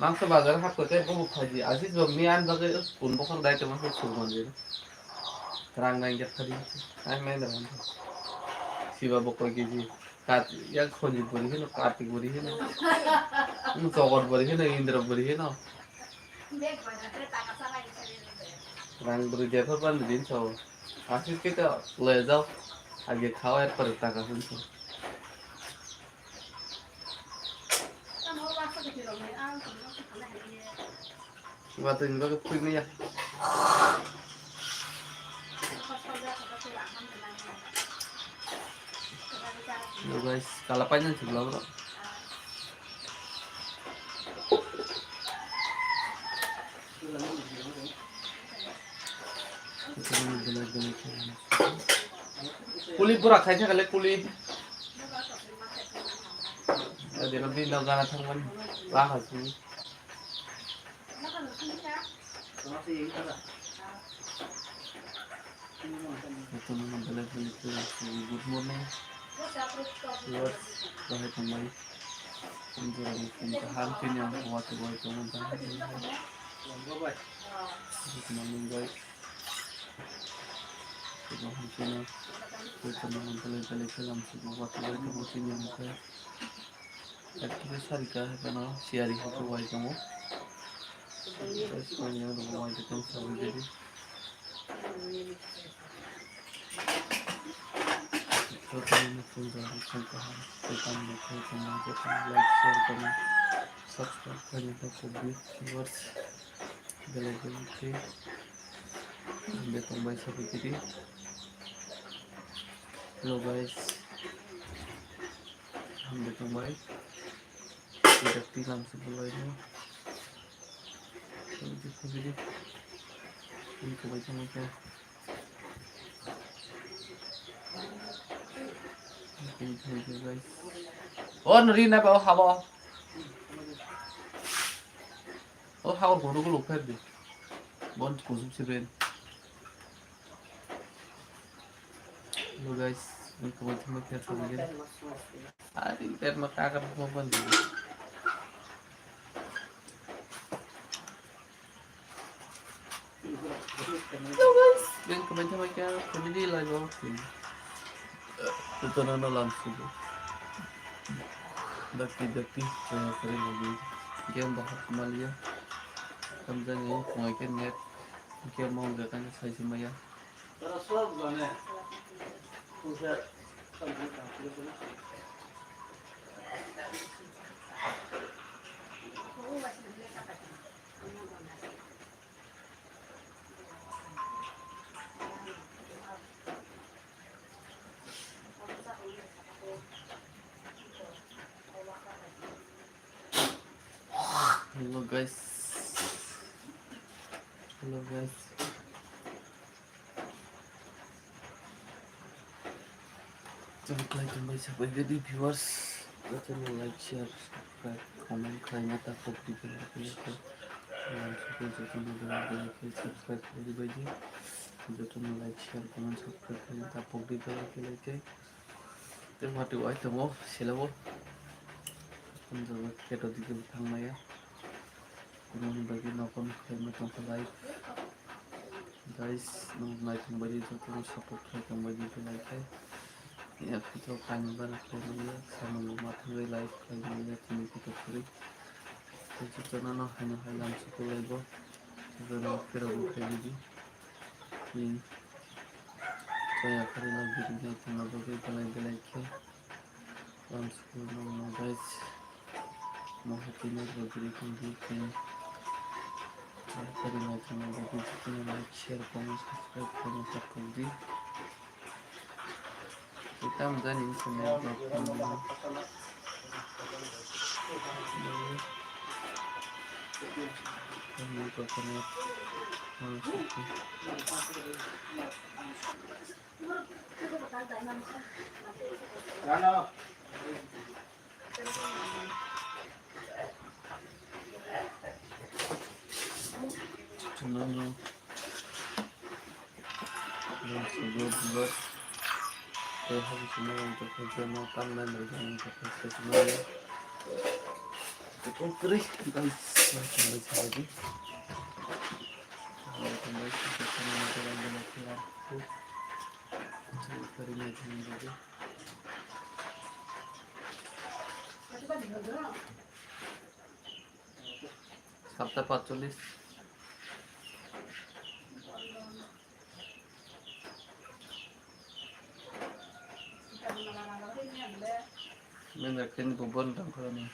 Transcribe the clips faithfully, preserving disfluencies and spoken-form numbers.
Mangsa bazar hapkhe tei bobo phaidi. Asis bo mi an bagwi kun bokhor dai tongma khe suk manjil. Rang nang jak khadi. Ang nai da. Siba bo koi keji. Kat yak khonjik bori hino, kartik bori hino. Chogot bori hino, indra bori hino. Rang bori dephar ban din so. Asis kita le jao. Age khao er par taka hun so. Watwi ni bagwi phuimaya. Yo guys, kala paina thwkla bro. Kuli pura khai thakale kuli. Adira din dal gana thangmani. Raha sini. Good morning. Viewers, bahai tongmani. Ang jora ni phone kaham chini ang watwi bai tongo, bahai tongmani. Good morning, guys. Kaham chini. Bai tongo, belai belai khe lam sugo watwi bai tongo chini ang khe. Actually, sarika hai phano siyari khe wai tongo. Guys, kung yang rok wai de tong sawi de di. Joto no tong jaga tong kaham, tei tamo khe tong ma joto no like, share, comment, subscribe khaina ta kubui viewers belai belai khe hambai tong bai sawi de di. Hello guys, hambai tong bai. Tidak tilam sebelumnya. Ini kebaikan aja. Ini kebaikan, guys. Oh, nari na ba, oh, haba. Oh, haba, kono ko lokar de. Bon, kusum seben. Hello, guys. Ini kebaikan aja, kebaikan. Ari, pet ma kakar ma ban di. Hello guys, welcome back to my channel, Family Life of King. Ito na na lam sugo. Daki daki, kaya kare lagi. Game bahar kumaliya. Kamjani, kumai ke net. Game mau gakanya sai simaya. Hello guys. Hello guys. Chwng khlai tongbai sabai ready viewers. Jotono like, share, subscribe, comment khlaina ta pok di bell icon. Jotono bell icon subscribe khlai di bai di. Jotono like, share, comment, subscribe khlaina ta pok di bell icon. Tei watwi wai tongo selao. Kunjabo kheto digi bo thangmaya. Kununi bagwi nokon khlaima tongkha live. Guys, nwng naithok baidi jotono support khlai tong baidi belai khe. Ya, video kainwi bana khlai manya, samung ma thangwi live khlai manya, tini kheto kwrwi. Tei jotono no haino hai lam sukulaibo. Jotono kheto bo khlai di. Tei Chaya kharwi no biri naithokna bagwi belai belai khe lam sukui mano guys. Moha tini bo biri tongdi tei chaya kharwi naithokna bagwi jotono like, share, comment, subscribe khaina ta pokdi. Tei tamo jani wngkha network tongmani. Network khe net. Chwngno sugo bulo tei habu chwngno tongkha jemo tamna nai jani tongkha se chwngno. Tongkha kwrwi guys, tongkha sabaidi. Tongkha sabaidi. Sabta patcholish. Mena kini bubon dang kholani.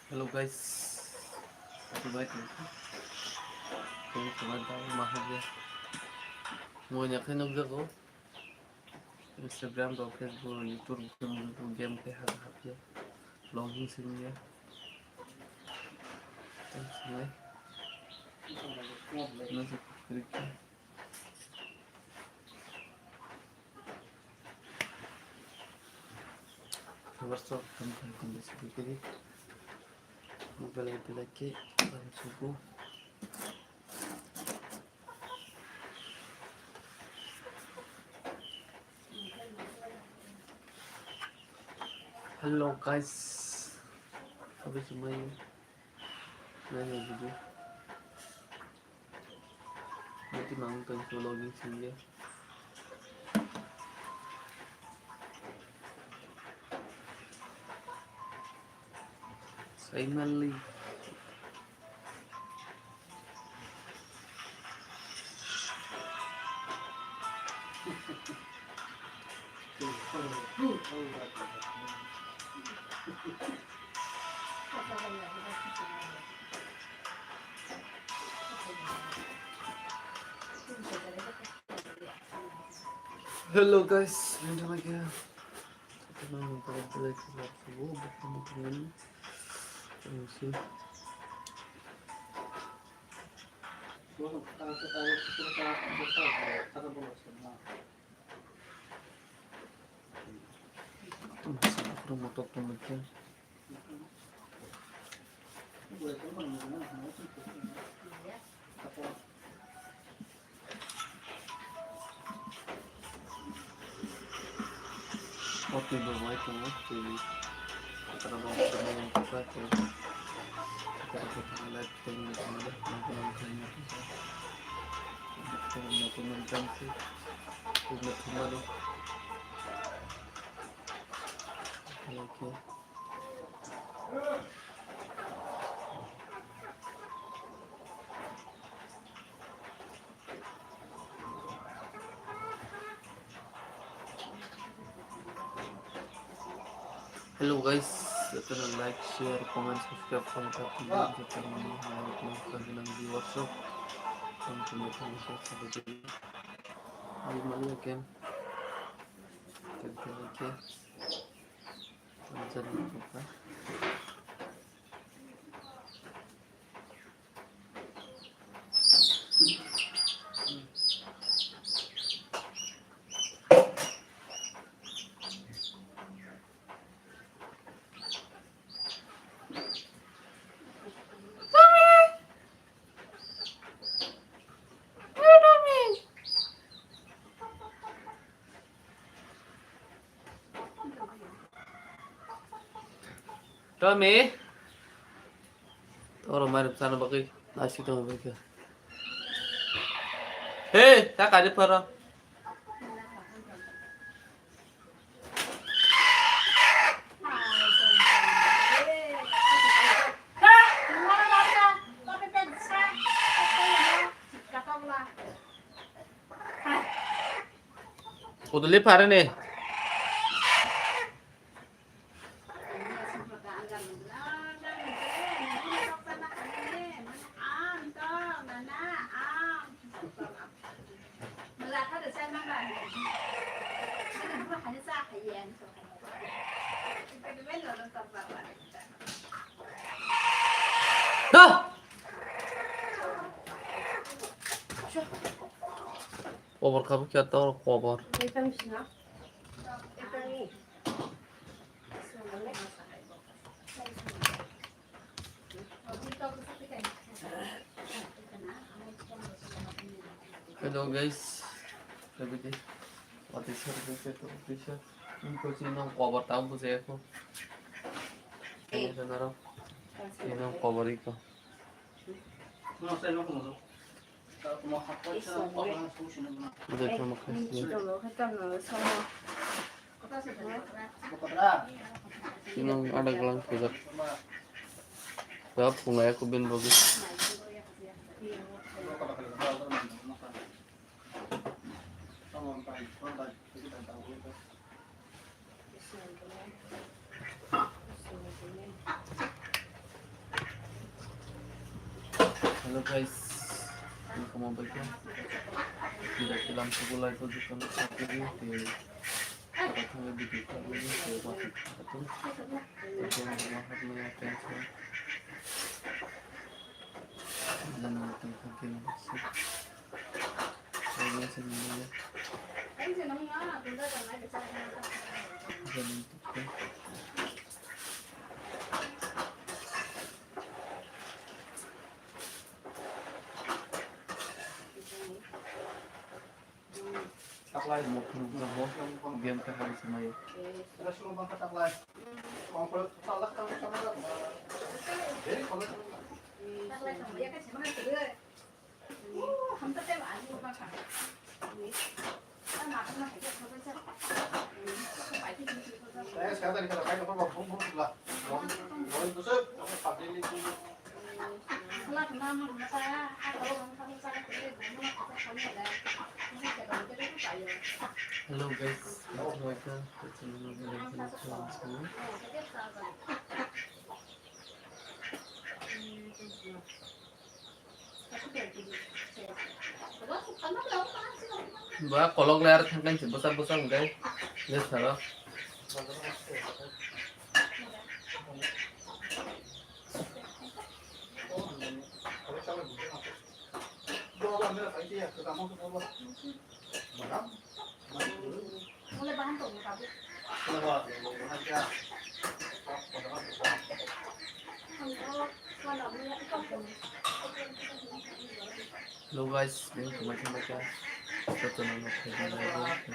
Hello guys, welcome back. Thank you for my dog, Mahavir. Mo nyakhe nukjago. Instagram rok, Facebook rok, YouTube rok, game khe hapya. Vlogging simi ya. Thanks, bye. Nasi kiri. First of all, kami kami kami simi kiri. Belai belai khe, kami suku. Hello guys, sabai se mai nai video. Mati mang tong solo gi singye. Sai mali. Hello guys, welcome again. O twi bo bai tongo, twi. Kotor bo twi bo bai tongo. Kotor bo twi bo bai tongo. Okay. Hello guys, jotono like, share, comment, subscribe khaina ta, please, jotono viewers rok. Thank you, thank you, thank you. Mali mali again. Thank you, thank you. Tommy. Toro mari sana bagwi nasi tong bagwi. Hey, ta kari paro. Kuduli pare ne. Kobor kabo kya tor kobor. Hello guys, everyday. What is your favorite official? Iko sino cover tau bujhe ko. Ini sanaro. Ini cover iko. Udah sama kasih. Sinong ada gelang pujak. Gap pungai aku bin bagus. Hello guys, welcome back. Tidak dalam sebulan itu juga masih video. Apa tuh video kali ini? Saya masih satu. Jangan lupa like, share, comment, subscribe. Taklai mo phunukjak bo game khe hai se mai. Taklai. Hello guys, welcome back to the channel. Ba kolok le ar thangkan se bwsa bwsa hwnkhe le saro. Hello guys, bini kwmai thangbai kha. Jotono no khaidi like,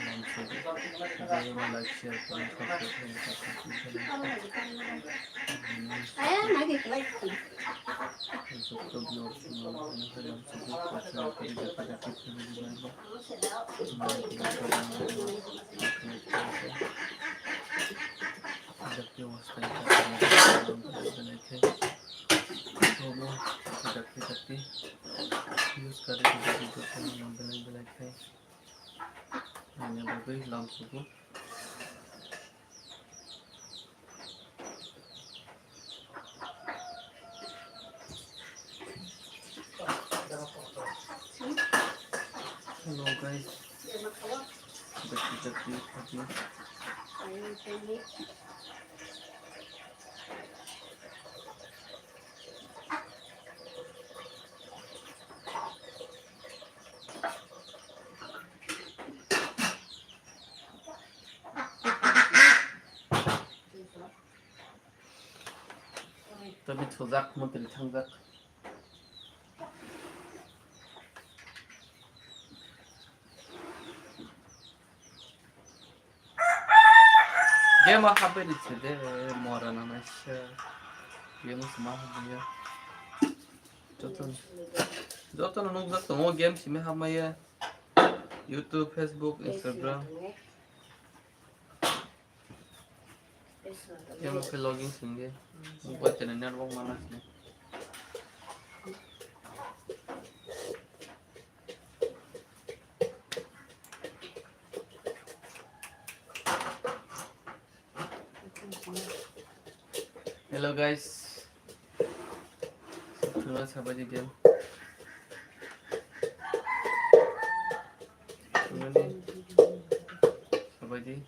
like, like, share, comment, subscribe, like, like, like. Joto viewers no ano hai lam sugu kachang kari jati jati family member. Jati was tai kha belai khe. Joto jati jati use kari jati jati family member belai belai khe. Ani bagwi lam sugu. Hello guys. Jati jati jati. Toni thujak, mantri thangjak. Game o hapbai di se de, mora na naisa. Game o se ma hapbai ya. Joto, joto no nukjak tongo game simi hapmaya. YouTube, Facebook, Instagram. Yang khe login singdi. Mobile tene network mana sini. Hello guys. Sukthuna sabaidi game. Sabaidi.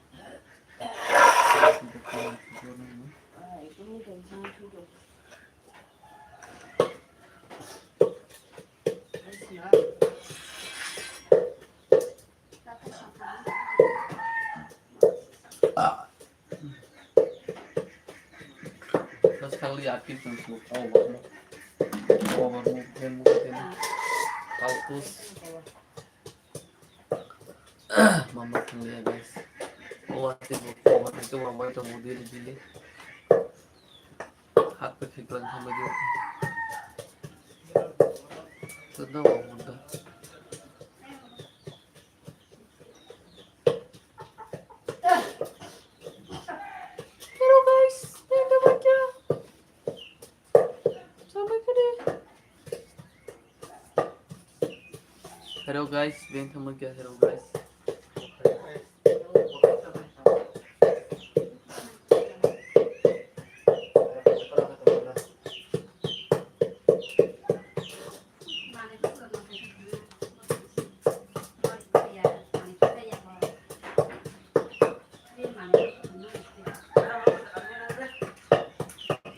Bas kali aktif nang suk. Oh, warmo. Oh, warmo. Warmo. Warmo. Kalkus. Mama thanglia guys. O ati bo ko ati to mama to mudi di di. Hat pe khiklan thamai di. Tunda bo munda. Hello guys, thank you, thank you. Sampai kene. Hello guys, beng thamuk ya, hello guys.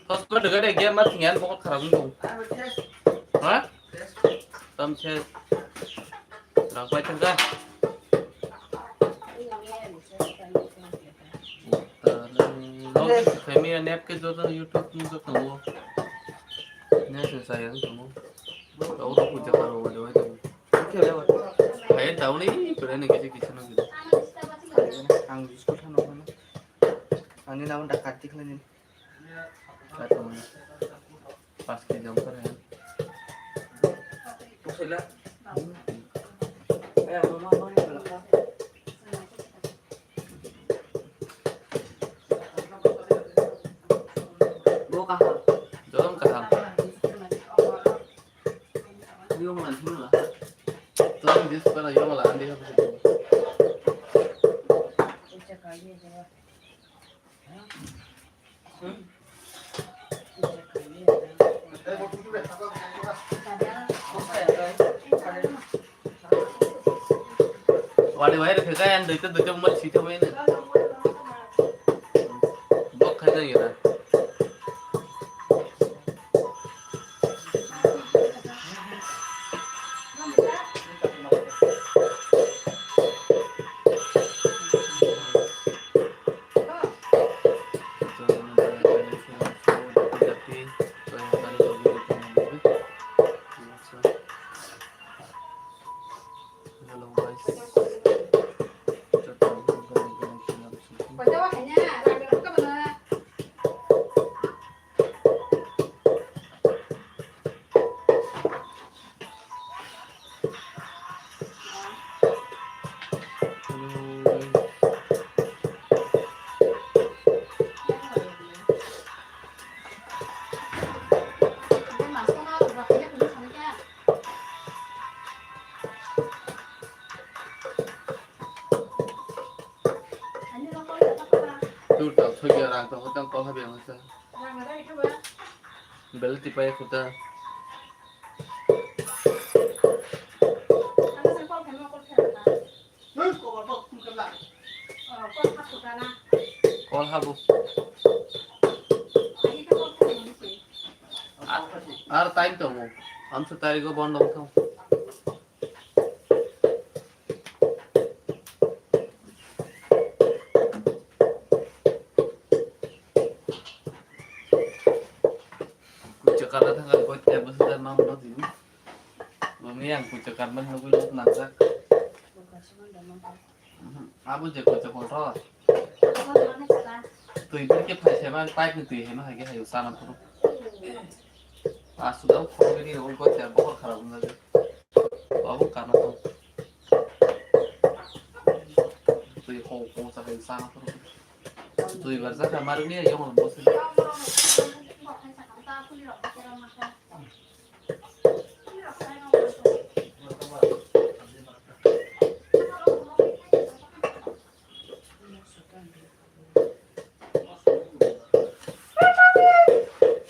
Hotspot dega de game ma thingyan bokol kharap wng tong. Ha? Tam se. Rang pai thangka. Family nep ke joto YouTube ni joto wo. Ne se saya tong. Tau ro puja karo wale wai tong. Hai tau ni pura ni kisi kisi no gitu. Ang school thang no. Ani namun dak kartik lagi. Paanch kg jong kar hai. Bo kaham. Jom kaham. Yong lan him la. Jom dis para yong lan di. Wadi wai rwkhe kaya ang doito doito mal sithamai na. Bok khai jai gana. Hello guys. Tur tau thoi ya rang tong tang kol ha beng sa. Bel tipai khuta. Kol habo. Ar time tongo. Amsa tarigo bondo wngkha. Kuchuk kana thangkha, gotya bwswk da ma mano tini. Mami ang kuchuk kanmani nugwi nuk nangjak. Mhm. Abo je kuchuk kotor. Twi bwrwi khe phai se man, pipe ni twi hema hai khe hayo sana phuru. Aswk da khoroknwi ni rw gotya bohor kharap wngjak. Abo kana thang. Twi ho ho sa hai sana phuru. Twi barjak ka marwk ni yong bosi.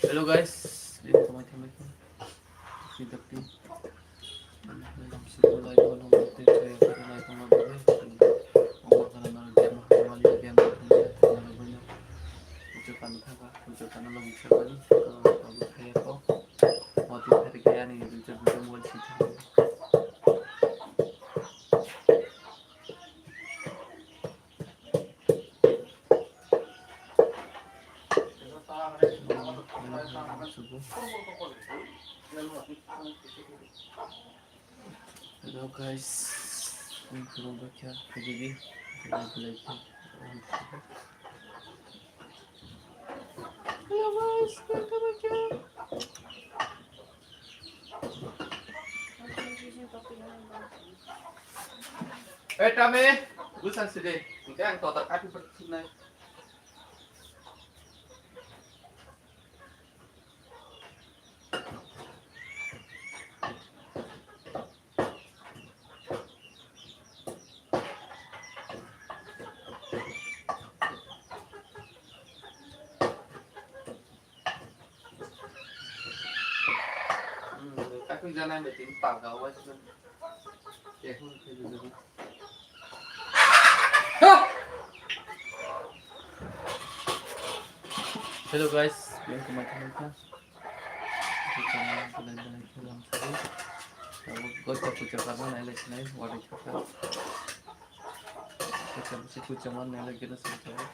Hello guys, ini teman-teman. Sidakti. Lamsuku lai ko long kote kaya kare lai ko ma bole. Oma kana mara dia ma hama mali dia ma hama dia ma bole. Ujo kana thaka, ujo kana long sabani. Ko ko kaya ko. Mati hari kaya ni ujo ujo mol sita. Hello guys, ini kurang baca, jadi hello guys, kurang baca. Eh, Tame, busan sih deh. Oke, yang total kaki bersinai. Hmm, tapi jangan betul pak gawat kan. Ya, aku. Hello guys, welcome back to my channel. Gotcha kucha karma nai lai sinai, wadi chakha. Kucha kucha man nai lai gina sing chakha.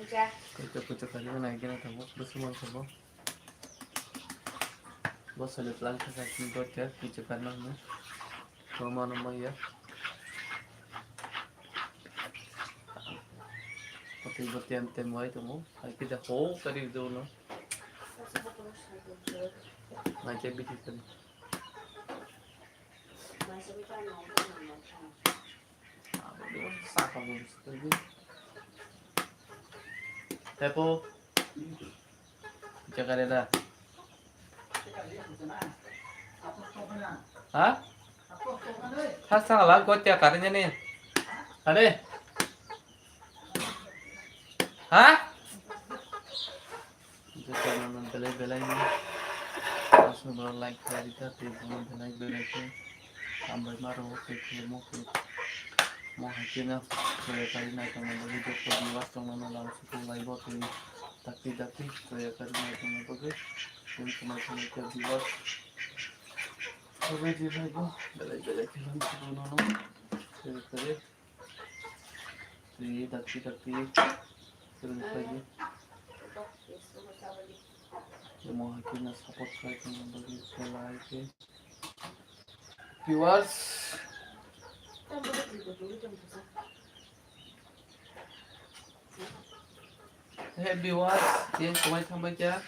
Koita koita kari nai gena tongo, bwswk man tongo. Bo sale plan kha kha sini bo te kichu karma hwnwi. Bo mano maya. Kotai bo tem tem wai tongo. Hai khe da ho kari do no. Nai khe bithi kari. Tepo. Jaga de da. Ha? Thas thang la go tia kare ne ne. Kare. Ha? Jotono belai belai no. Aswk no like khlai rikha tei bono belai belai khe hambai ma rwo tei khulumokhe. Mo hai kheno khlai kari nai tongna bagwi joto viewers tongmano lam suku lai bo tei dakti dakti khlai kari nai tongna bagwi tei khulumokhe viewers. Belai belai khe lam suku nono khlai kari. Twi dakti dakti kwrwng khlai di. Temo hai kheno support khlai tongna bagwi khe like khe. Viewers. Hey viewers, yang kumai thambai kya?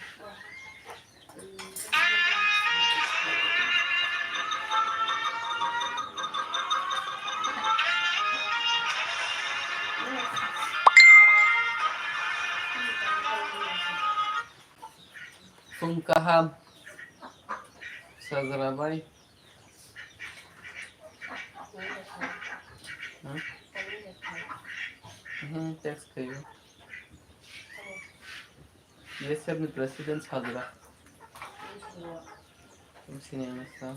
Phung kaham. Sajra bai. Hmm? Hmm, text kayo. B S F ni president Sajra. Sini ang sa.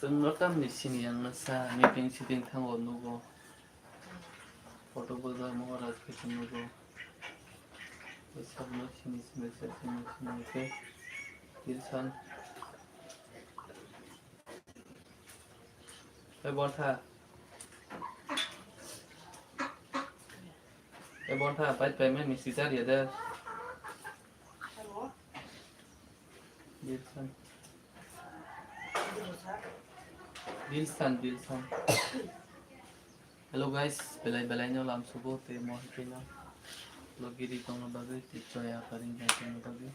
Chwng no tamni sini yang no sa meeting siting thango nugo. Photo boja Maharaj khe chwng nugo. Isab no sini sini sa sini sini khe Dilsan. Hey, Bontha. Hey, Bontha, pai pai me misi char ya de. Dilsan. Dilsan, Dilsan. Hello guys, belai belai no lam subo te mo hikino. Logiri tongno bagwi te choya paring jai tongno bagwi.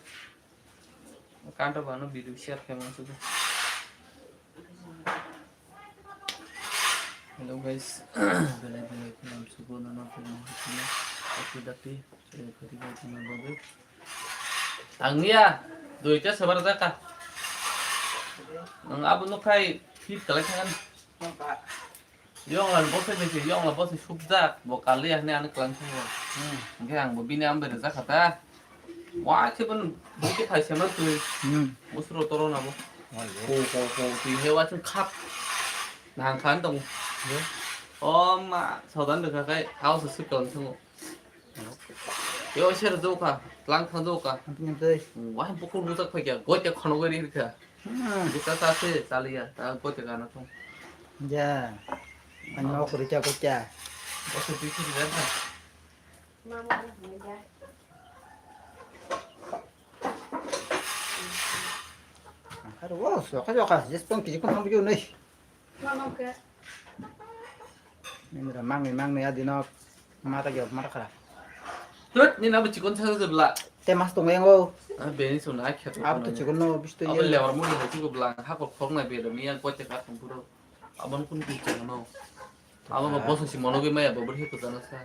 Kanto bano video share khe mangsugo. Hello guys, belai belai khe mangsugo nono khe mangsugo. Dakti dakti, eh, kari bai khe mangsugo. Tangniya, duita sabar jaka. Ang abo nukhai fit kalai thangan. Yong la bosi bisi, yong la bosi subjak, bo kali ya ne ani klang thang. Hmm. Hingke ang bo bini ambai rwjak kha ta. Wa khe ban bo khe thai sema twi. Hmm. Bo suro toro na bo. Wah, iya. Ko, ko, ko, twi he wa chung khap. Nang khan tong. Iya. O ma, sodan de kha kai, house su klang thang. Yo, ser jo kha, tlang thang jo kha. Ang twi. Wa, bo ko rwjak phai kya, goi kya khono goi ri kha. Hmm. Jika ta se chaliya, ta ko te gana thung. Ja. Ano kuri cha ko cha. Ko se pi pi ren ta. Mama na ja. Haro wo, soka soka, jes pon kiji kon hambu nei. Mama ke. Ni mera mang ni mang ni adino. Mata gyo, mata khara. Tut, ni nabo chikon sa se bla. Te mas tong yang o. Ah, beni sona khet. Ab to chikon no bisto. Abo ye. Lebar mo ni hati ko bla, ha ko khok na be mi yang ko te ka thong puro. Abon kun ki chang no. Abo ma bosa si mono ge maya babur he ko jana sa.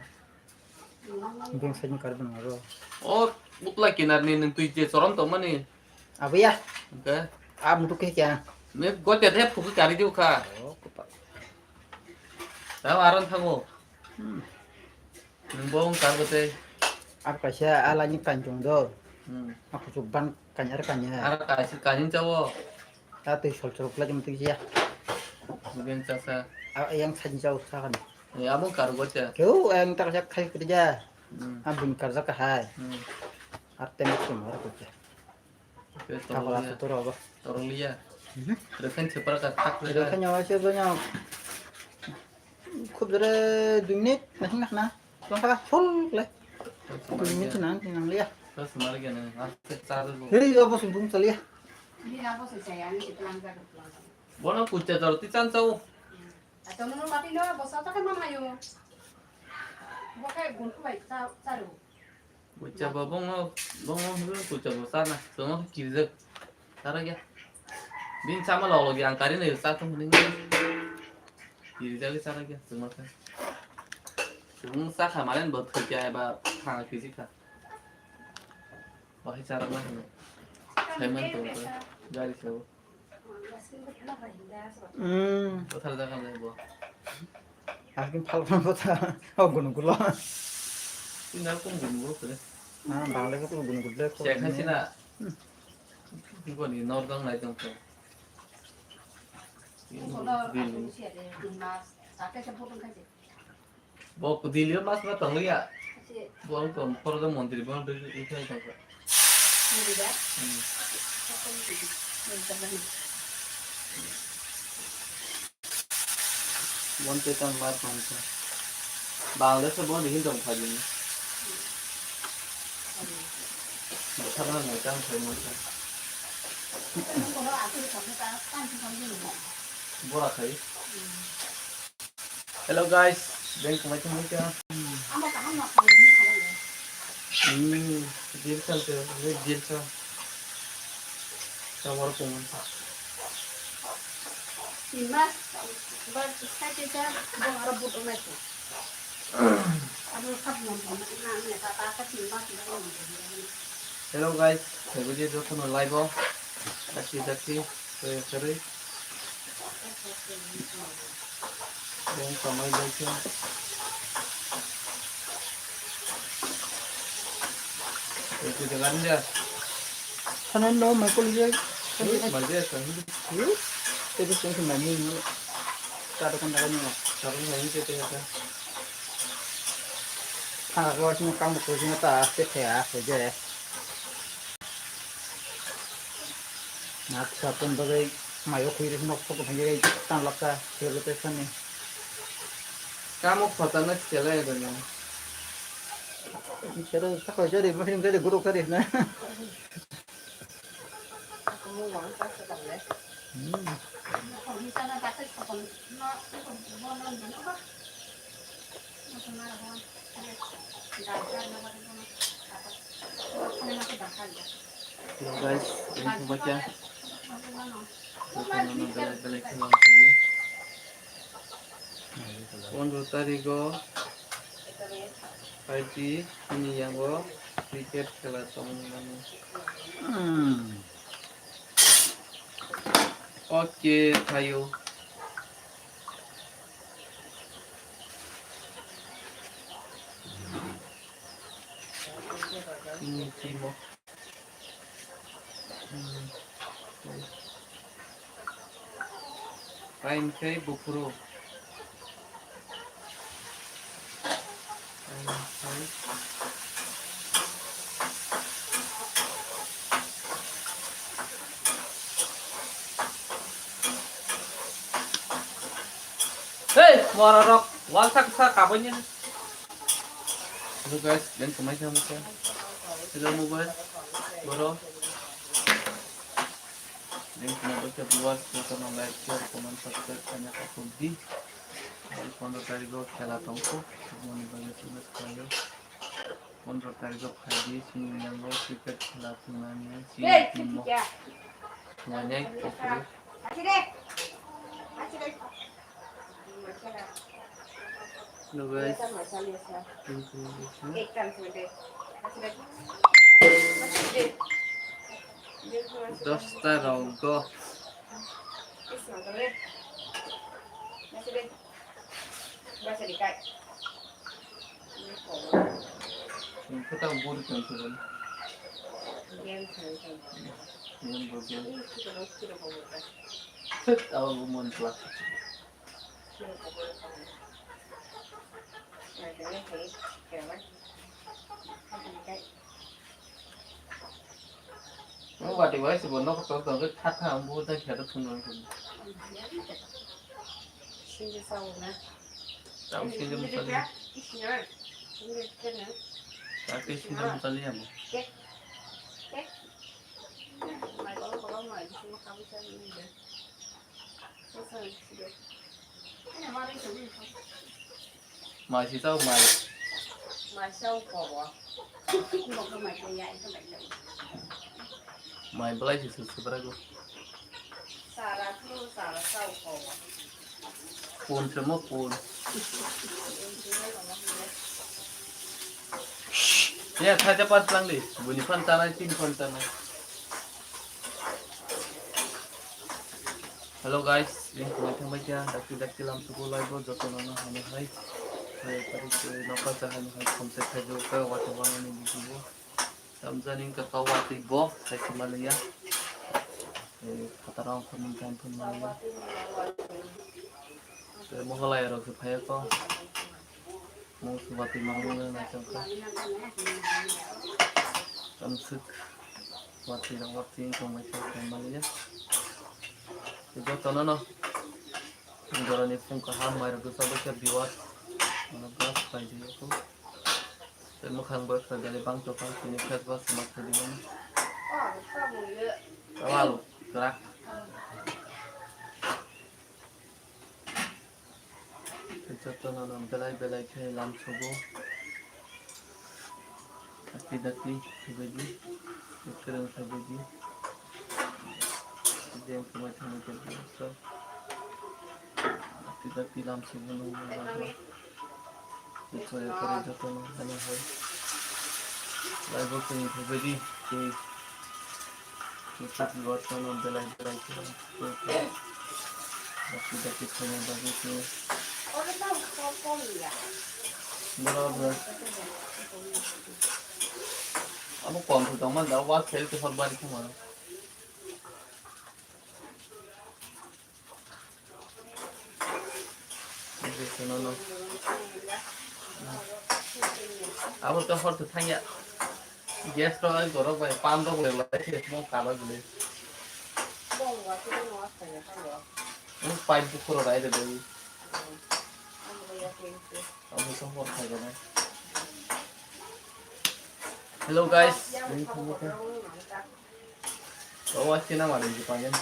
Beng sa ni kar ban ro. O, utla kinar ni nung tui je chorom to mani. Abo ya. Oke. Ab mutu ke kya? Me ko te the phuk kari diu kha. Oh, ko pa. Tamo aron thango. Hmm. Nwng bo wng kar bo tei? Abo kaisa alani kanchong do. Hmm. A kuchuk ban kanya ar kanya. Ar kaisa kanya chawo. Ta tei sol sol kla jom tei ya. Beng chasa. A, yang sajin jau sakan. Ya, abang karu bacha. Keu yang tak jak khai kerja. Hmm. Abang kerja kahai. Hmm. Atem itu mara kerja. Oke, tolong liya. Tolong liya. Mhm. Rekan separa ka tak. Rekan nyawa siapa nyawa? Khub jore dui minit, nasi nak na. Tong kha full le. Dui minit nang nang liya. Terus mari gana, nasi caru. Hei, apa sungkung caliya? Ini apa sih saya ini sih pelan pelan. Bono kucha jor ti chan chau. Atau nung mati no bosa tak mana yo. Bokai gunku bai caru. Kucha bo bongo, bongo hwnkhe kucha bo chana, chwngno khe kirijak. Chara khe. Bini chama log logi ang kari nai cha thung hwnwi. Kirijagwi chara khe, chwngno khe. Chwng chakha malen bo thwikya eba thangna kijikha. Bahai chara ma hwnwi. Saiman tongo khe, gari sabo. Hmm. Kothar jaga nai bo. Askin phal phal kotha. Oh, gunung kulo. Ina kum gunung kulo kore. Na, bangla ko gunung kulo. Chekha sina. Hmm. Ibo ni nor dang nai tong khe. Gunung kulo. Gunung kulo. Bo Delhi o mas ma tong ya. Bo ang tong poro montri bo ang tong kha. Hmm. Montri tong mar tong kha. Bangladesh bo ni hin tong kha jini. Bo thar na nai tang khai mon kha. Bora khai. Hello guys, beng kumai tong kha. Hmm, deal chal te, big deal chal. Kamar kumai. Hello guys, video jotono like o, dakti dakti, kare kare. Beng kamai bai khe. Itu dengan dia. Sana no mai kuli je. Mai dia kan. Tebis yang kena ni. Kada kan kada ni. Kada kan ni tete ya. Kana ko sini kamu ko sini ta tete ya ko je. Nak sapun bagai mayo khui ri nok sok phai ri tan lakka selo te sani. Kamo khotana sela ya dana. Selo sakho jari, masing jari, guru kari na. Hmm. Hello guys, ini semua ya. Belai belai kenal sini. Pondro tarigo phaidi, ini yang go cricket khela tongmani. Hmm. Oke, thayo. Ini timo. Hmm. Kain khe buphuru. Kain khe. Hey, mora rok, wal sak sak kabanya. Hello guys, beng kumai kha mukha. Hello mobile, boro. Beng kumai bokhe viewers, jotono like, share, comment, subscribe khaina kakhuk di. Pondro tarikh o khela tongkho, moni bagwi success khlaio. Pondro tarikh o phaidi, chini yango cricket khela thwngmani, chini team o thwngmani, kufru. Hello guys. Dosta rogo. Kota bor kan tu kan. Game bo game. Thut, abo bo mon pla. Mo wati wai se bo nok tor tor khe kha kha ang bo ta khe ta thung nang thung. Sinjo sao na. Tao sinjo mo sali. Tao ke sinjo mo sali amo. Mai si tao mai. Mai sao kobo. Mai belai si si si berago. Sara tu sara sao kobo. Pun se mo pun. Ya, thaja pat lang di. Buni phan tanai, tin phan tanai. Hello guys, yang kumai thang baikya, dakti dakti lam suku lai bo, joto nono hano hai. Hai, tadi ke nokal jahan hai, konsep hai jo, kaya wata wani ni bisu bo. Tamjani ka kau wati bo, hai kumaliya. Eh, khatarang khurmun tan khurmun maliya. Te mohalai rok se phaya ko. Mung suba twi mangmung le naichomkha. Tamswk watwi rok watwi wngtong bai khe khlai maliya. Jotono no jorani phung kaham mairok rwchapbaikha viewers. Ano vlog khlai di o. Tei mwkhang bai khlai di bang tongkha tini face wash ma khlai di mani. Tawal kwrak. Jotono no belai belai khe lam sugo. Dakti dakti khaibadi, kwrwng khaibadi. Jeng kwmai thangwi tongkha. Dakti dakti lam sugo nung nung. Jotono hano hai. Lai bo kwrwng khaibadi. Tei Bwswk biwatano belai belai khe dakti dakti khaina bagwi khe. Bwrok bwrok. Abo kom khe tongmani da, wa sel khe hor bari khuma. Abo to hor to thangya. Gas to ai gorok bai pan rok le lai se mo kala gule. Mo pipe bukhoro rai de dai. Amo to hor thai gana. Hello guys, ini kamu kan. Oh, sina mari di pangen.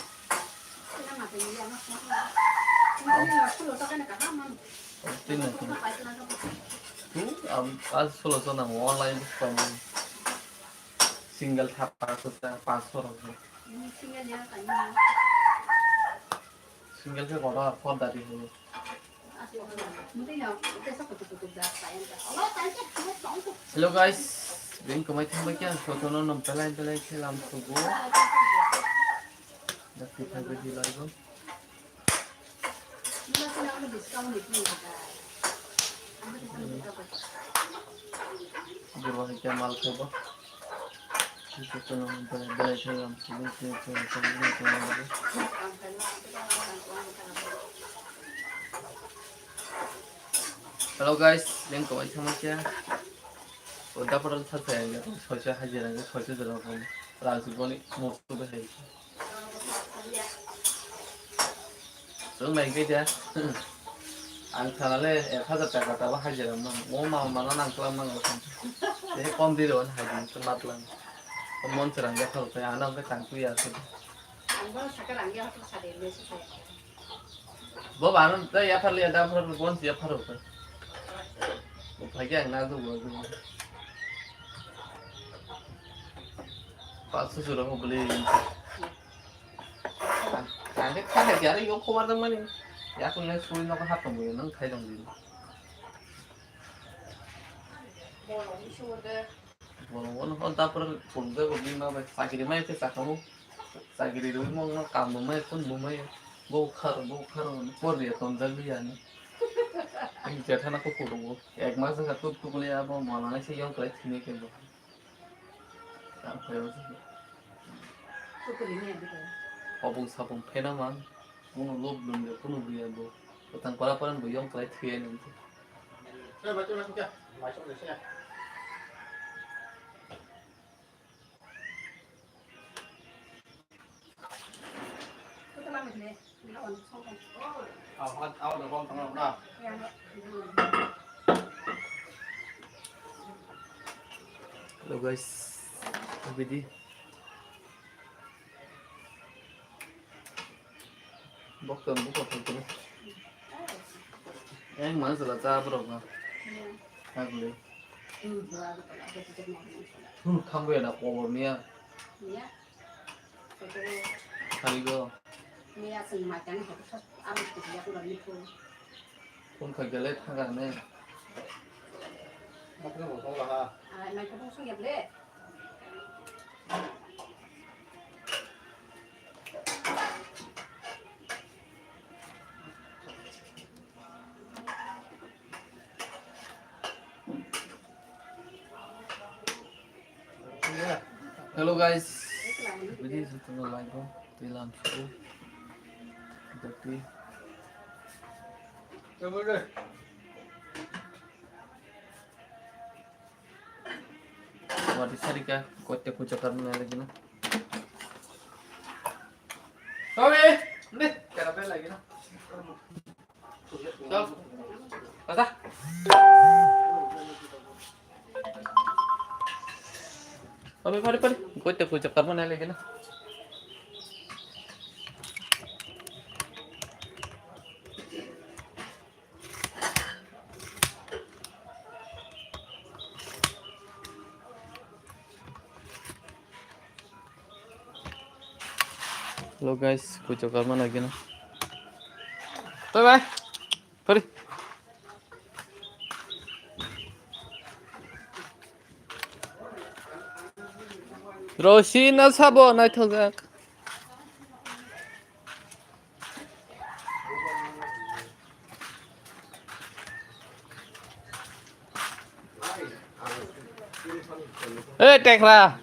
Tin na tin. Tu am al solo sona online pangen. Single thapa sota paso rok. Single khe kotor, podda di hwnwi. Hello guys, bini kwmai thangbai khe ang jotono no belai belai khe lam sugo. Dakti phaibai di laibo. Borok hai khe mal khaibo. Hello guys, bini kwmai thangbai khe. O daporal sa sa ya, soisa hajira, soisa jora ko. Rang si boni mo tu be hai. Chwng nai khe de. Ang thana le ek hajar taka tabo hajira man. O ma mana nang klam nang klam. Tei kom di ro hajira chwng mat lang. Mon chwrang ya thal khe ano khe tang tu ya se. Ang bo saka rang ya thal sa de me se. Bo bano tei ya thal ya da phar bon ya phar ko. Bo phai ya na du bo. Pas su ro ko beli. Ang khe kha kha ya ri yo khobar dang mani. Ya kun ne sui no ko hat ko bo nang khai dong di. Borok wano hwn tapor phunukjak rok bini ma bai chakiri mai khe chakamo. Chakiri rwui mokno kam bo mai phun bo mai. Bo khar bo khar hwnwi por ya tonjak li ya ni. Ani jethana khe kurugo. Ek mas wngkha tuk tuk li abo mala nai se yong kwlai thini khe bo. Tang phai o se. Obung sabung phena man. Bono lob lum de kunu buya bo. Bwtang pora pora bo yong kwlai thwiya nung. Hello guys, bidi. Bokto bokto thangkhe. Eng mana sala cha borok no. Thangkhe. Thangkhe na kobor niya. Harigo. Phone khaikhe le thangkha ne. Hello guys, bidi jotono live o twi lam sugo. Dakti. Wadi sarika kotte puja karna lagi na. Sabe, ne, karabe lagi na. Chal. Kata. Pari, pari, pari. Koite puja karma nai lagi na. Hello guys, kuchuk karma nagina. Bye bye. Pari. Rosi na sabo naithokjak. Oi, Tekra.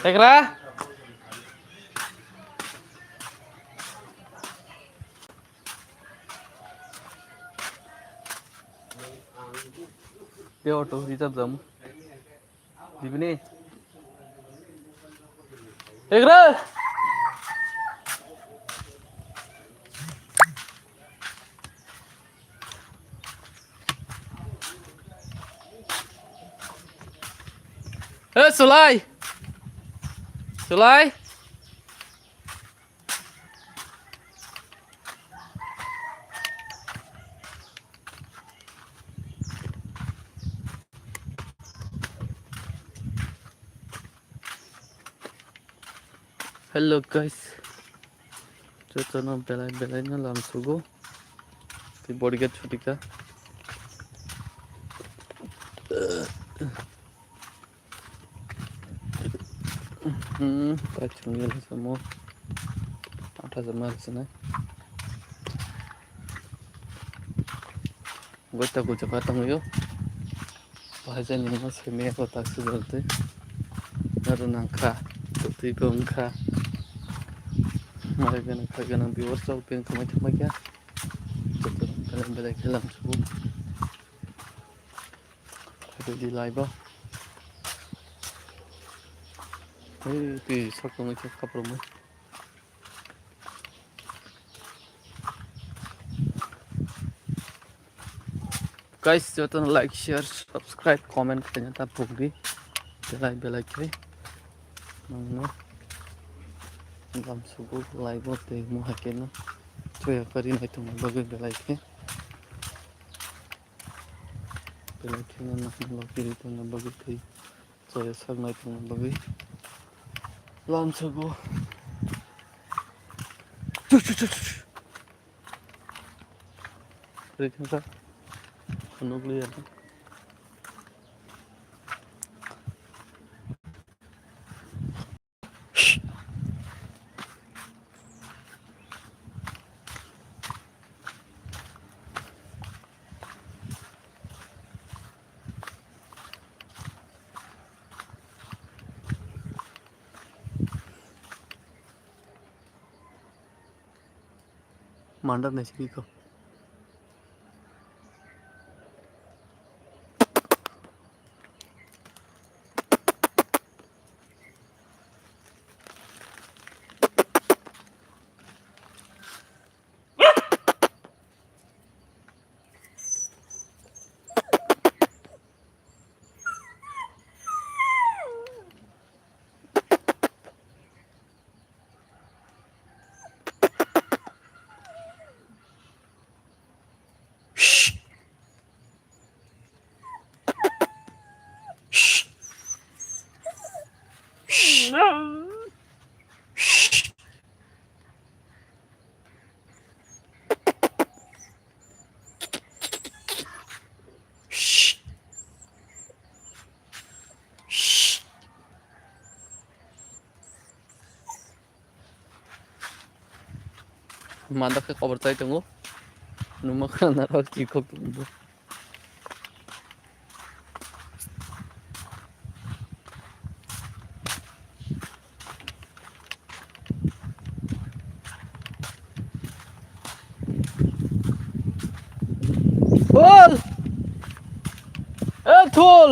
Tekra. Te auto reserve jam. Dibini. Egra. Eh, Sulai. Sulai. Hello guys, jotono belai belai no lam sugo. Tei bodyguard chutika. Hmm, kachung yelo samo. Atha jama sini. Goita goita kha tongwio. Bahai jani no simi ko tak sujal tei. Naro nangkha. Twi ko wngkha. Mare gana kha gana biwar chok peng thamai thamai kha. Belai belai khe lam sugo. Ready live o. Hei, twi sak tongwi khe khapro mo. Guys, jotono like, share, subscribe, comment khaina ta pukdi. Belai belai khe. Nangno. Lam sugo live o tei mo hakeno. Choya kari nai tongma bagwi belai khe. Belai kheno nahna logiri tongna bagwi tei choya saknai tongna bagwi lam sugo. Chu, chu, chu, chu, chu. Rikha sa. Nukliya. Mandar naisingwi kho. Manda khe kobor chai tongo. Numa khana narok chikhok tongo. Thul! Eh, Thul!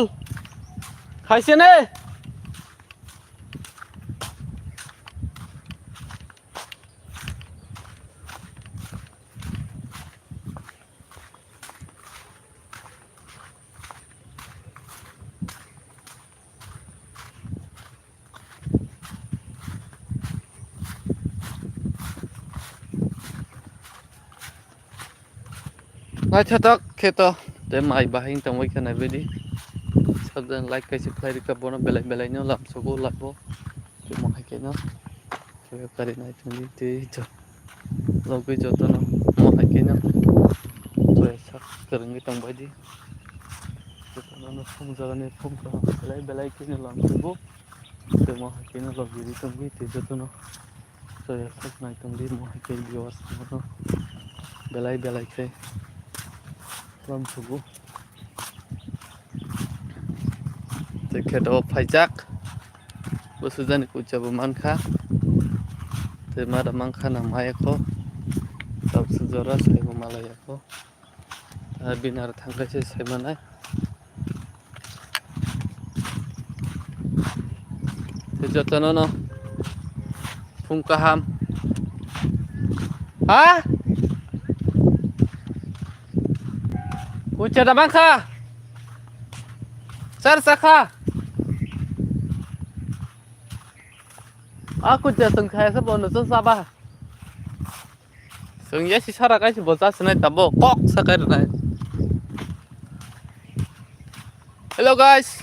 Khaise ne? Naithotok khe to, tei mai bahai wng tongwi khe naibaidi. Subscribe like kaisa khlai rwkha bono belai belai no lamsogo labo. Tei mo hai khe no. Kari nai tongdi tei jo-, logwi jotono mo hai khe no. Tei sak kwrwngwi tongbaidi. Jotono no phung jagani phung kaham belai belai khe no lamsogo. Tei mo hai khe no logwi ri tongdi tei jotono. Soya sak nai tongdi mo hai khe viewers no belai belai khe lamsogo. Tei khe to phaijak. Bo sujani kucha bo mankha. Tei mada mankha na mayakho. Tabuk sujora saibo malayakho. Ah, bini aro thangkhe se saimanai. Tei jotono no phung kaham. Ha? Kucha da bangkha? Sar sakha? A kucha tong khaya sa bono sa saba. Chwng ya si sara kaisa bo cha sinai tabo kok sa kai rwnai. Hello guys.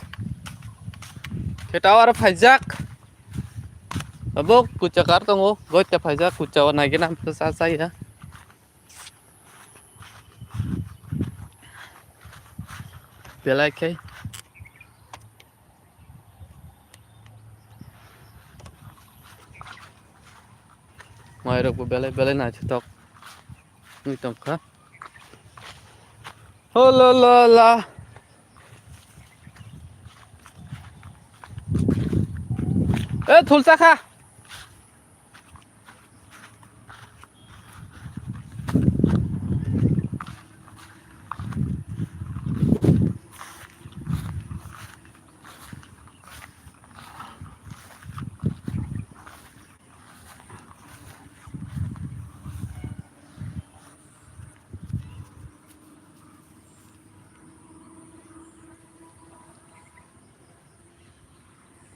Khe tower phaijak. Abo kucha kar tongo, goita phaijak kucha o nai gina cha cha ya. Belai khe. Mairok bo belai belai naithotok wngwi tongkha. Ho lo lo la. E thulsa kha.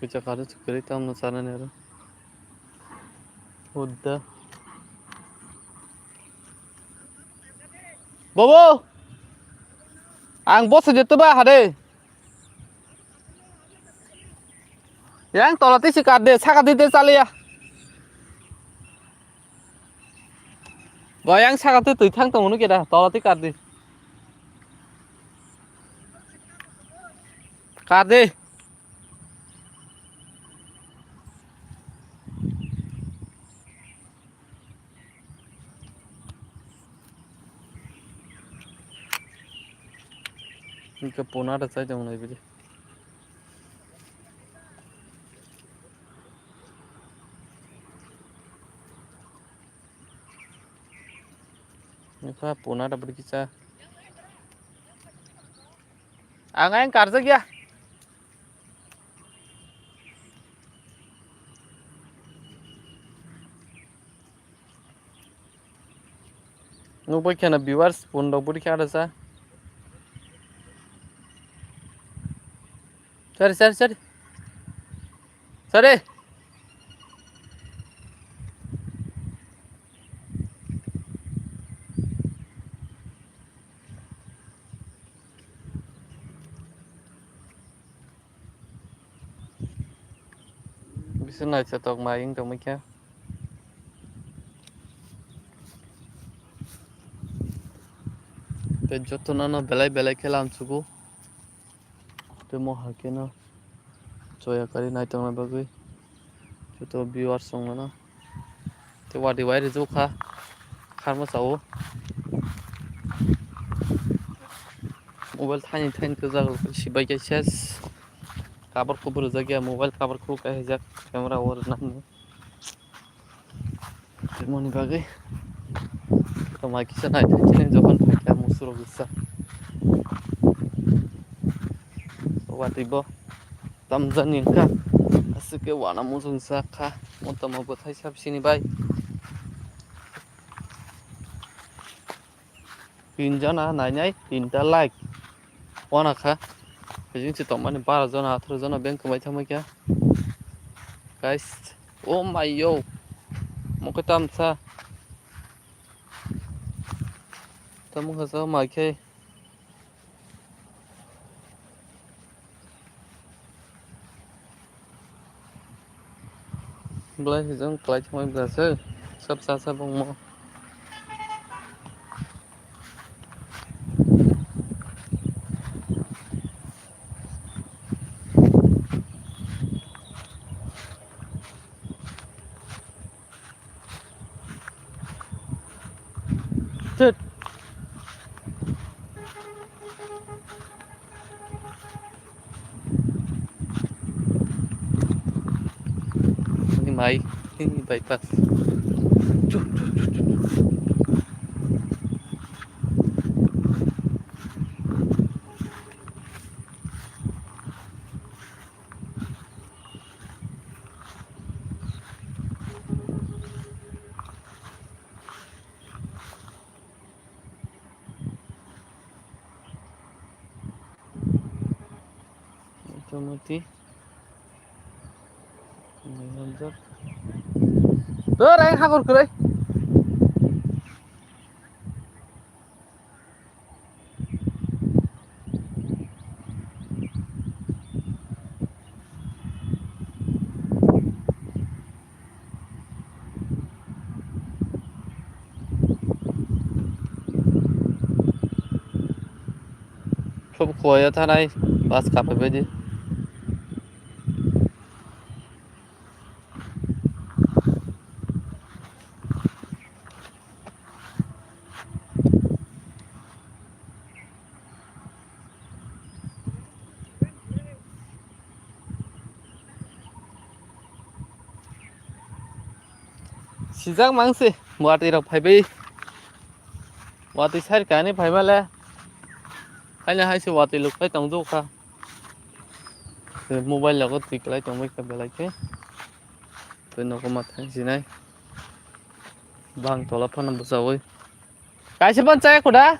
Kucha kadu chukri tamno chanani aro. Udda. Bobo! Ang bosa jotto ba hade. Yang tola tisi kar de, saka di de chaliya. Ba yang saka twi twi thang tong munu keda, tola twi kar di. Kar di. Hingke pona da chai tong lai bidi. Nukha pona da bidi kisa. Ang ayang karjak ya. Nukbai kheno viewers, pun rok budi khe ada sa. Sorry, sorry, sorry. Sorry. Bisa Naithotok mai wng tongmai kha. Tei jotono no belai belai khe lamsugo. Tei mo hai kheno choya kari naitongnai bagwi joto viewers rok no tei wadi wai rijak kha kharma sao. Mobile thaini thaini kwchak sibai khe ses. Cover kubu rijak ya, mobile cover kubu kaijak, camera o rinani. Moni bagwi. Tongma kisa nai thai chini jokhon phaikha musurok kisa. Watwi bo tamjani wngkha. Aswk khe wana muchung sa kha. Mo tongma bwthai sab sini bai. Tin jona nainai, tinta like. Wana kha. Hijing se tongmani bara jona, atharo jona beng kwmai thangmai kha. Guys, oh my yo. Mokhe tamsa. Tamo kha sa mai khe. Belai hijong kwlai thangmani bwswk sab cha cha bongmo. Tut. Ini mai, ini bypass. Tut, tut, tut, tut. Motamoti. Tor, ang hagor kwrwi. Khub khuaio thanai bus kapaibaidi. Sijak mang se, watwi rok phaibai. Watwi side kani phaimale. Haino hai se watwi lukhlai tongdo kha. Mobile logo twi kwlai tongbai kha belai khe. Tei nogo ma thang sinai. Bang tola phano bwchaui. Kaisa ban chaya khuda.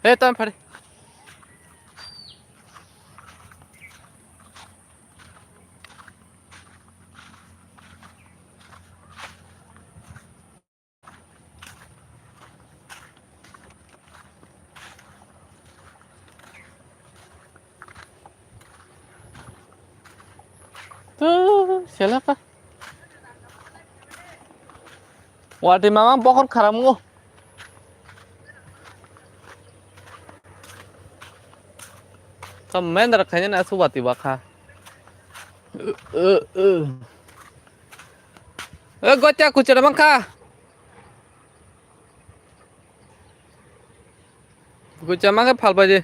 He, tam phari. Tu, selaka. Watwi mama bokhor kharam ngo. Kam mendar khanya na su watwi bakha. Eh, eh, eh. Eh, gotya kuchara mangkha. Kuchama khe phalbai di.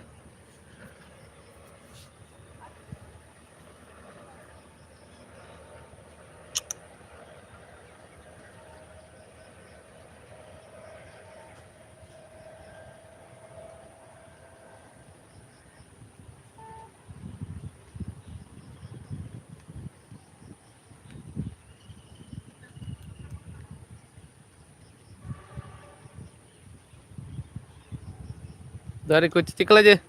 Dari ko chitikla je.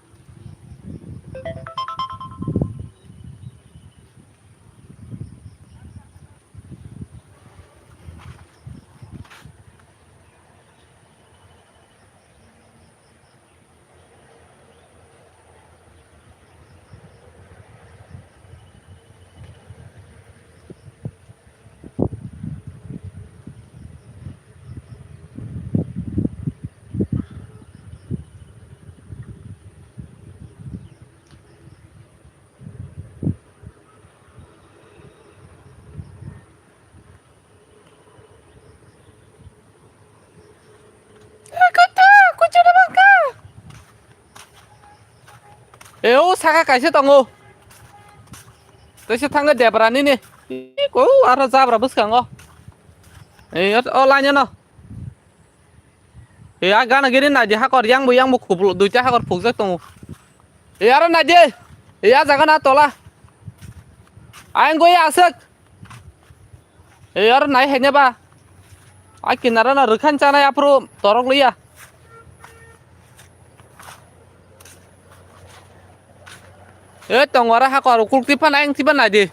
E, o saka kaisa tongo. Teisa thangkhe debra nini. Iko, aro jabra bwskango. E, o, o lainano. E, a gana giri naidi hakor, yangbo, yangbo khublo, duita hakor phukjak tongo. E, aro naidi. E, a jaga na tola. Ayang goi aswk. E, aro nai haine ba. A kinara na rwkhan chanai aphuru torok liya. E, tongo aro hakor, ukuluk tipan, ayang tipan naidi.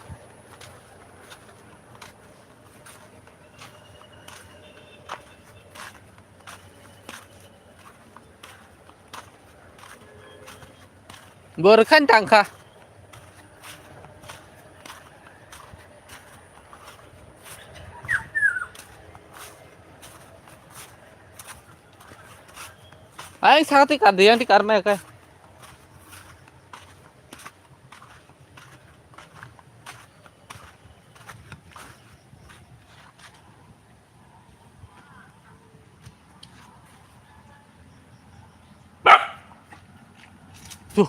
Bo rwkhan tangkha. Ayang saka twi kar di, yang twi kar maya khe. Chu.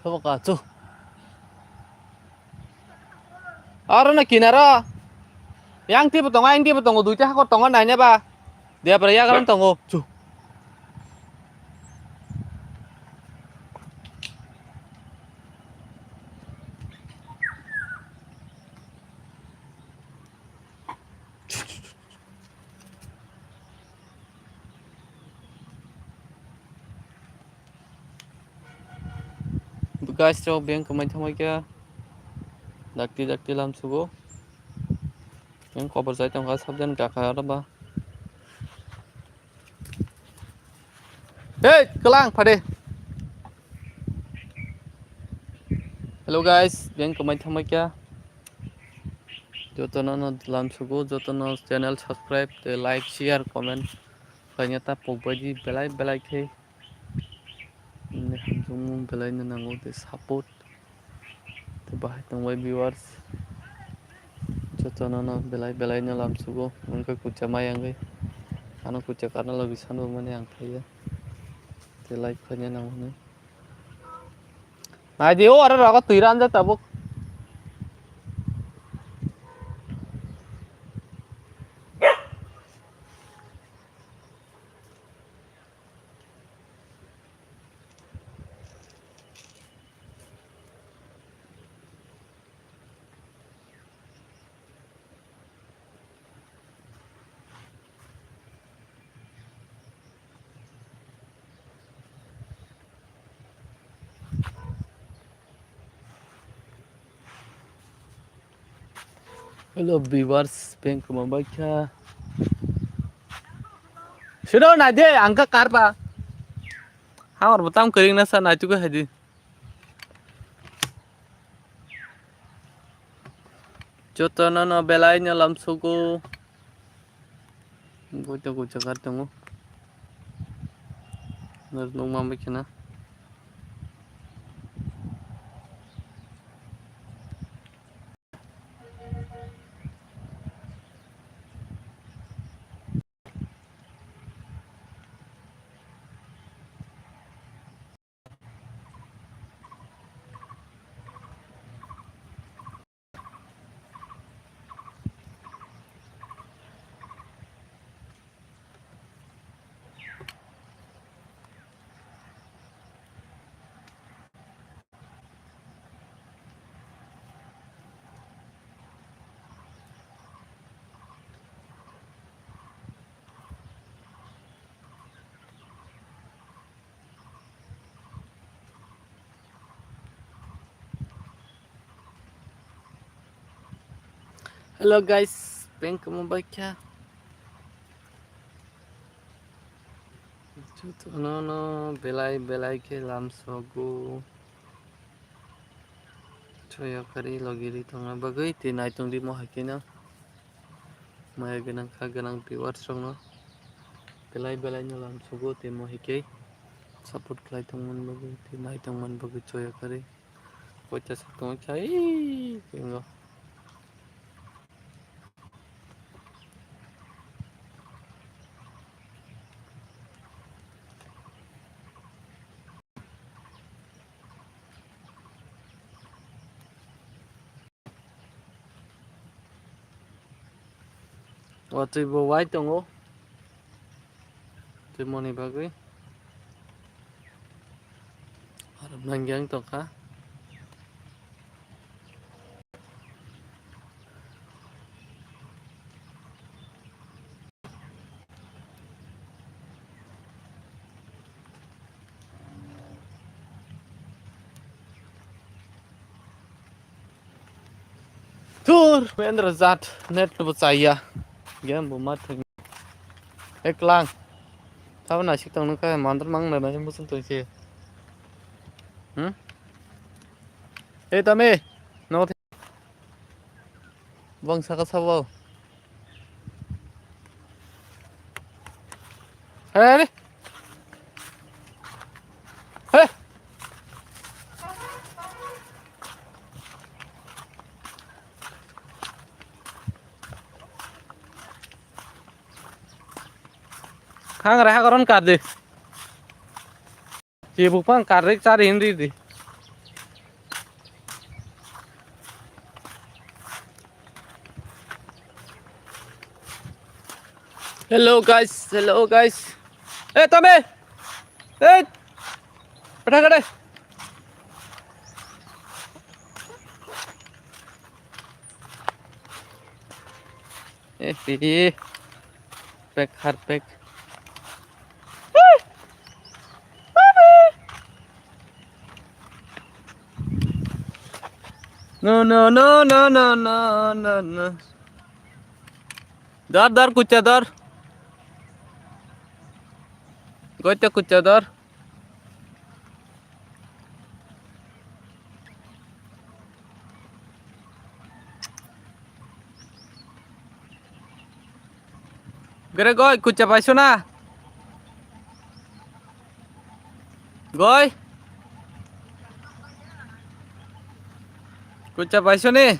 Sabo ka chu. Aro na kinaro. Yang tibo tongo, yang tibo tongo, duita hakor tongo naina ba. Debra yagra tongo. Chu. Guys, rok beng kwmai thangbai khe dakti dakti lam sugo. Beng kobor jai tongkha sabjani kakha aro ba. Hey, kwlang phade. Hello guys, beng kwmai thangbai khe. Jotono no lam sugo, jotono channel subscribe, tei like, share, comment khaina ta pokbai di belai belai khe. Nini hamjakmung belai no nango tei support. Tei bahai tongbai viewers. Jotono no belai belai no lam sugo, wngkha kucha mai wngwi. Ano kucha karna logi sanu mani ang thaiya. Tei like khaina nango hwnwi. Nai di, o aro rogo twi ran ja tabuk. Hello viewers, beng kwma baikha. Sino nai de, ang kha karba. Hamar bo tam kwrwng na sa nai tuku hai di. Jotono no belai no lam sugo. Boito kucha kar tongo. Nukma bai kheno. Hello guys, beng kwma baikha. Jotono no belai belai khe lam sogo. Choya kari logi ri tongna bagwi tei naitung di mo hai khe no. Maya gwnang kha gwnang viewers rok no belai belai no lam sugo tei mo hai khe support khlai tongmani bagwi tei nai tongmani bagwi choya kari. Koita sak tongwi kha, ee, bingo. O twi bo wai tongo. Twi moni bagwi. Arok nang yang tongkha. Thur, Mendra jat, net bo chaya. Game bo ma thang. Eklang. Thabo nasik tong nung kha, mandar mang na nai musul tong se. Hmm? Ei, tame. No. Bang saka sabo. Hey, hey. Hey. Khang re ha koron kar de. Chibuk pang kar re chari hindi di. Hello guys, hello guys. Eh, tame. Eh. Pata kade. Eh, eh. Pek har pek. No, no, no, no, no, no, no, no. Dar, dar, kucha dar. Goita kucha dar. Gere goi, kucha paiso na? Goi? Kucha paiso ni?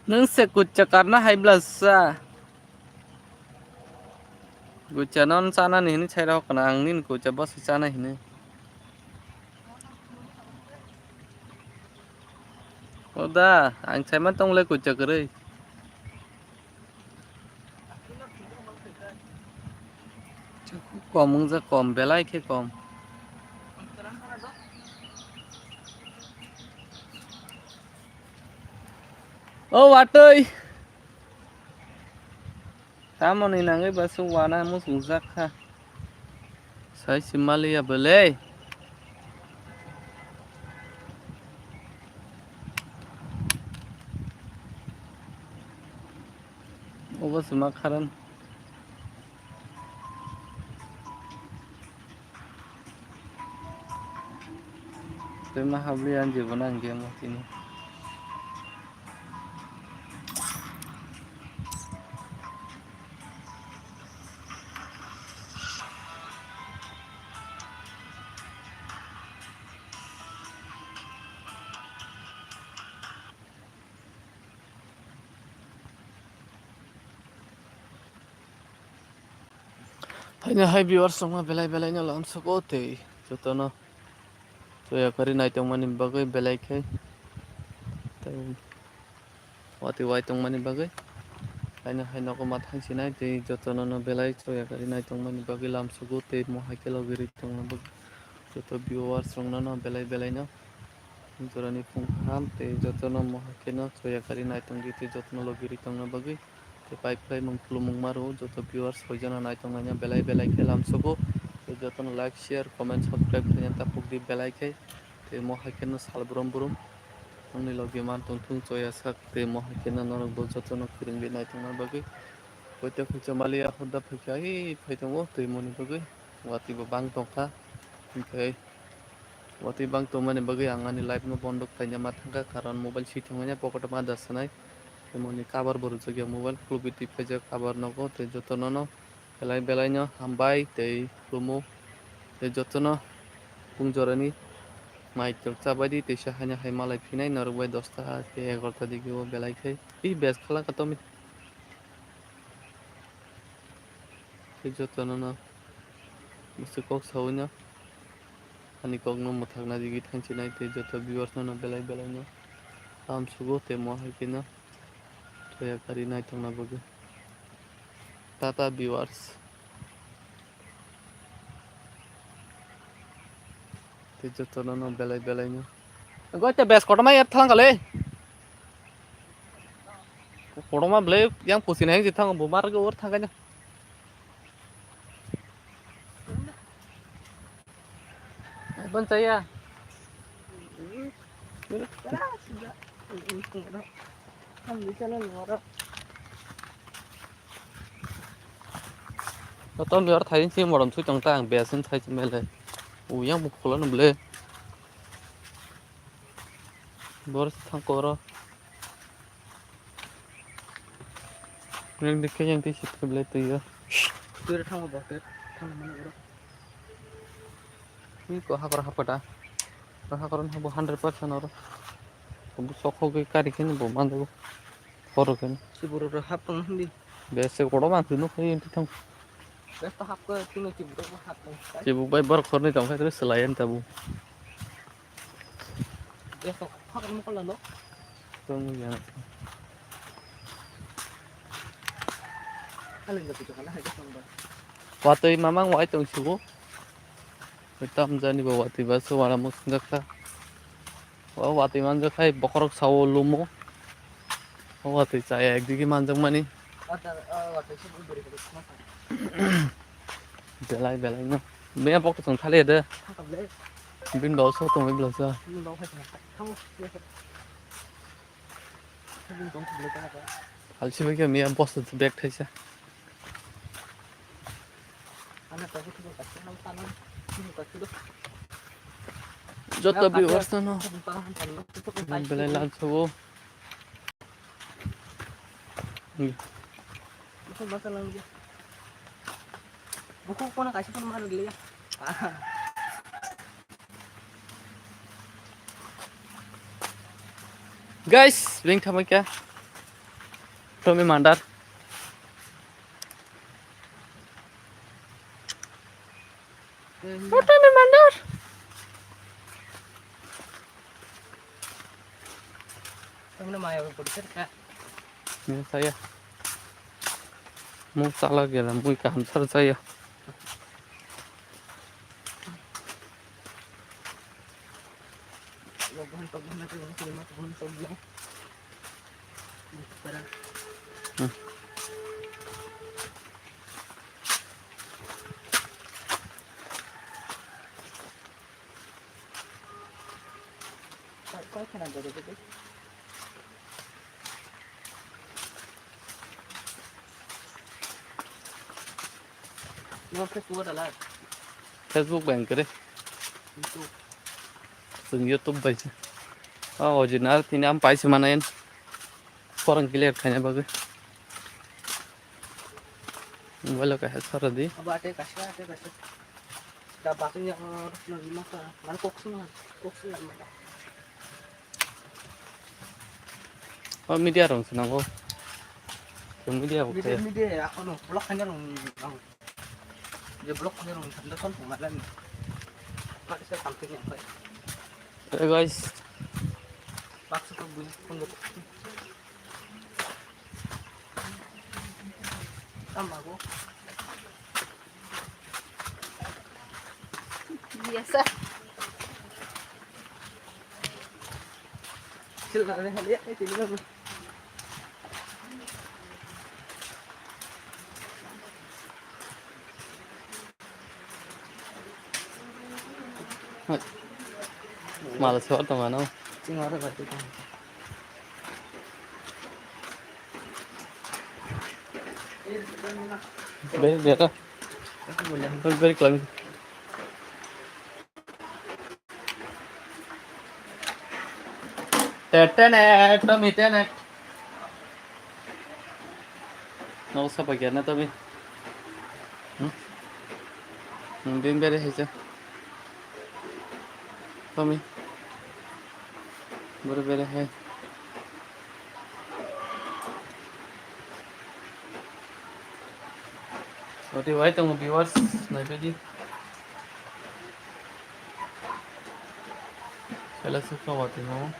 Nung se kucha karna hai bla sa. Kucha non chana ni hini chai rok kana ang nin kucha bas chana hini. Oda ang chai man tong le kucha kwrwi. Kom wng jak kom belai khe kom. O watwi. Tamoni nangwi ba se wana muchungjak kha. Sai se maliya belai. Obo se ma kharan. Tei ma habli ang jebo nang game o tini. Haino hai viewers rok no belai belai no lamsogo tei jotono choya kwrwi naitongmani bagwi belai khe tei watwi wai tongmani bagwi haino hai nogo ma thangsinai tei jotono no belai choya kwrwi naitongmani bagwi lamsogo tei mo hai khe logi rwi tongna bagwi joto viewers rok no belai belai no. Jorani phung kaham tei jotono mohai kheno choya kari naitongdi tei jotono logi ri tongna bagwi tei pai phlai mung khulumung maro joto viewers hoijano naitongnaino belai belai khe lamsogo tei jotono like, share, comment, subscribe khaina tapukdi belai khe tei mohai kheno sal brum brum nongni logi man tongthung choya sak tei mohai kheno norokbo jotono kwrwngwi naitongna bagwi koito khucha maliya hoda phaikha ei phai tongo twi moni bagwi watwi bo bang tongkha hinkhe. Watwi bang tongmani bagwi ang ani live no bondo khlaina ma thangkha, karon mobile si thangmani pocket o ma da sanai. Tei moni cover bo rwjakya mobile, khulubwi twi phaijak cover nogo, tei jotono no belai belai no hambai tei khulumo. Tei jotono pung jorani mai tok chabaidi, teisa haino hai malai phinai norok bai dosta ha khe egarota digi o belai khai. Ih, bes khala ka tomi. Tei jotono no bwswk kok saui no ani kok no mwthakna digwi thangsinai tei joto viewers no belai belai no Tamsugo temo hai khe no. Toya gari naithokna bagwi. Tata viewers. Tei jotono no belai belai no. Goi te bes kotorma yar thang kale. Kotorma belai yang pusi na yang jithang bo mar go or thang kanya. Bon saya. Kotorma yar thai si morom sui tong ta ang bes thai si mele. U yang bo kholo no belai. Bor thang koro. Yang dikhe yang tei sitke belai twi o. Twi rw thango bo, twi rw thango mani oro. Twi ko hakor hapkha da. Oro hakor no bo hundred percent oro. Bo sok hogwi kari khe bo manjago. Horo khe. Chiburu ro hap tong hindi. Bese kotorma twi no khe yang twi thang. Bes to hap ko twi no chiburu ro hap tong. Chibuk bai bor khorni tong khe twi swlai yan tabu. Tong ya. Watwi mamang wai tong sibu. Tam jani bo watwi ba so wala mo singjak kha. O watwi manjak khai bokhorok sao lumo. O watwi chaya ekdigi manjak mani. Belai belai no. Meya bok tong thale de. Bin bau so tong bil sa. Halsi bai khe meya bosta bag thaisa. Joto viewers no belai lal sabo. Buku kono kaisa kono mar liya. Guys, beng thamai kya? Tommy Mandar. Tommy Mandar. Tommy maya ko pori kha. Ni saya. Mu sala gela mui kaham sar saya. Facebook bai kere. Chwng YouTube bai se. O original tini am paisa manayan. Korang clear khaina bagwi. Mobile o kaisa sara di. Abo ate kaisa, ate kaisa. Da batwi ya, masa, mane kok sung, kok sung. O media rong se nango. Media bo media, khe. Media ya, ano, block khaina rong nango. Je block khaina rong thanda son thong malan. Paksa something yang pai. Hey guys. Paksa to bun, bun. Tama ko. Biasa. Sila na hali ya, sila na. Mala sewar tong mano. Sing ora bati tong. Beri dia ta. Beri kelam. Tetene, Tommy tene. Nogo sapa kya na Tommy? Hmm? Hmm, bini bere hai cha. Tommy. Bore bere hai. Oti wai tongo viewers, naipaidi. Sela sukha wati mo.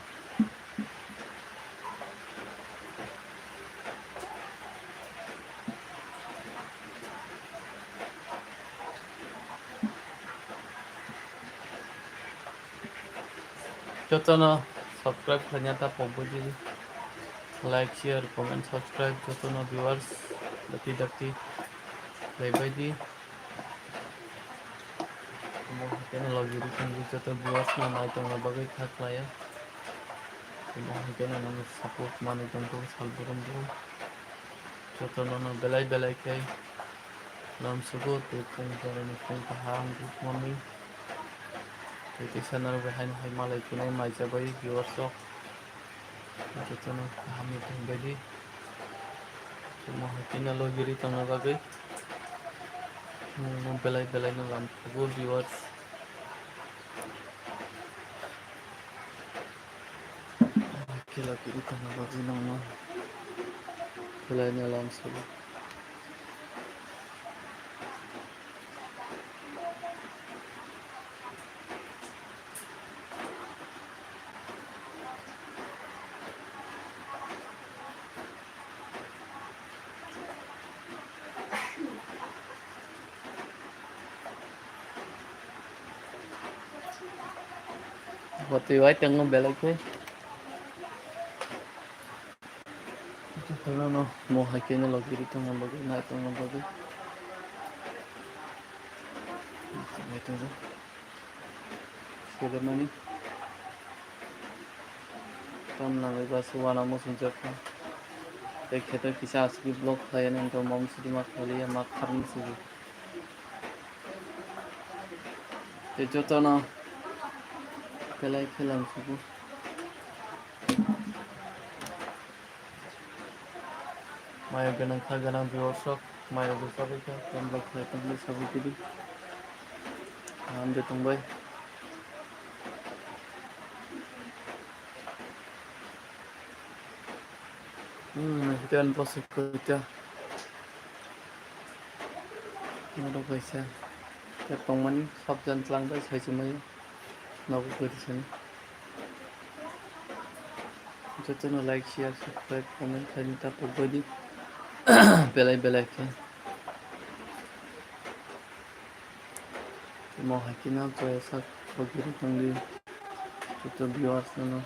Jotono subscribe khlaina ta pokbai di. Like, share, comment, subscribe jotono viewers dakti dakti khlaibai di. Omo hai kheno logi rwtong di joto viewers no nai tongna bagwi kha khlaiya. Omo hai kheno nono support manwi tongkha sal brum brum. Jotono no belai belai khe lam sugo tei chwng joraini phone kaham rwkmani. Tei teisa norok bai haino hai malai khwnai mai chabai viewers rok. Jotono kaham ni thang bai di. Omo hai kheno logi rwtongna bagwi. Belai belai no lam sugo viewers. Khe logi rwtongna bagwi nangno belai no lam sugo. Bo twi bai tongno belai khe. Jotono no mo hai kheno logi rwtongna bagwi nai tongna bagwi. Nai tongna. Sulemani. Tam nangwi ba se uanamo swngjak kha. Tei khe tei kisa aswk vlog khlaiya nang tong mam sidi ma khlaiya ma kharni sidi. Tei jotono belai khe lam sugo. Mayo gwnang kha gwnang viewers rok, mayo bo chabai kha, tamrok khlai tongbai sabai tidi. Kaham de tongbai. Hmm, hwnkhe ani bwswk kwtya. Norok kaisa tei tongmani sab jan tlang bai sai se mai nogo kwrwi sani. Jotono like, share, subscribe, comment khaina ta pokbai di belai belai khe. Mo hai kheno joya sak pokiri tongdi joto viewers no.